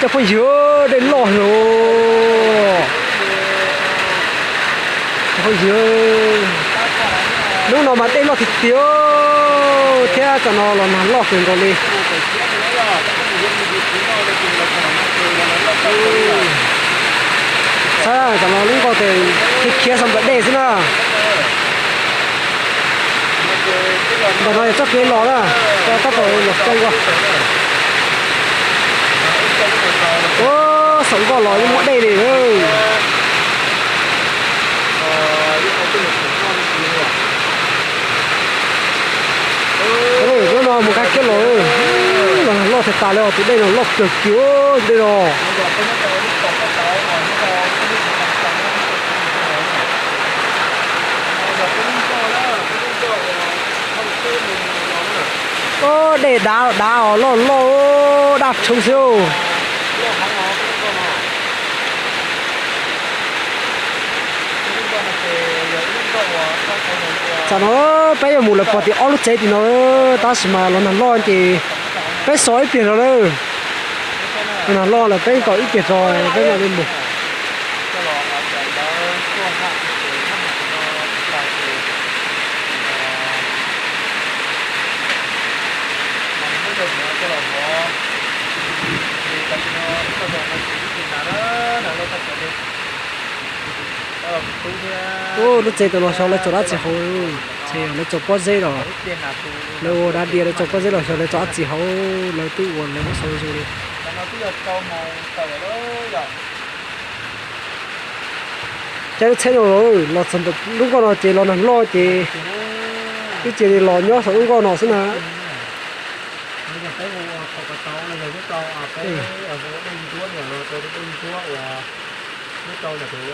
Cov phooj ywg, dej loj heev. Cov phooj ywg, hnub no mas dej loj tiag tiag thiab tam no los nag loj kawg nkaus li. Saib tam no lub nkoj tes khiav khiav saum ntawm dej xwb na. Ntawm no yog txoj kev los na, tab tom los caij nkoj. Ua, saum nkoj los yeej muaj dej li. Hnub no mus nqa kiab los, los nag loj tas tas li os, tus dej no loj kawg kiag dej no. Dej dav dav os, loj loj daj rhoob xwb. Tam no peb yuav mus lawm pog tim ob lub tsev tim no, tab sis mas los nag loj ces peb so ib pliag rau lawm. Los nag loj lawm peb nkaum ib pliag rau peb mam li mus. Ub, lub tsev tam no xyov lawv tso dab tsi hauv, ces lawv tso pob zeb los, lawv ua dav diav lawv tso pob zeb los xyov lawv tso dab tsi hauv, lawv twb ua lawv lub xauv zoo li. Caij lub tsheb no los, los txog ntawm lub nkoj no ces los nag loj ces twb cia li los nyob saum lub nkoj no xwb na.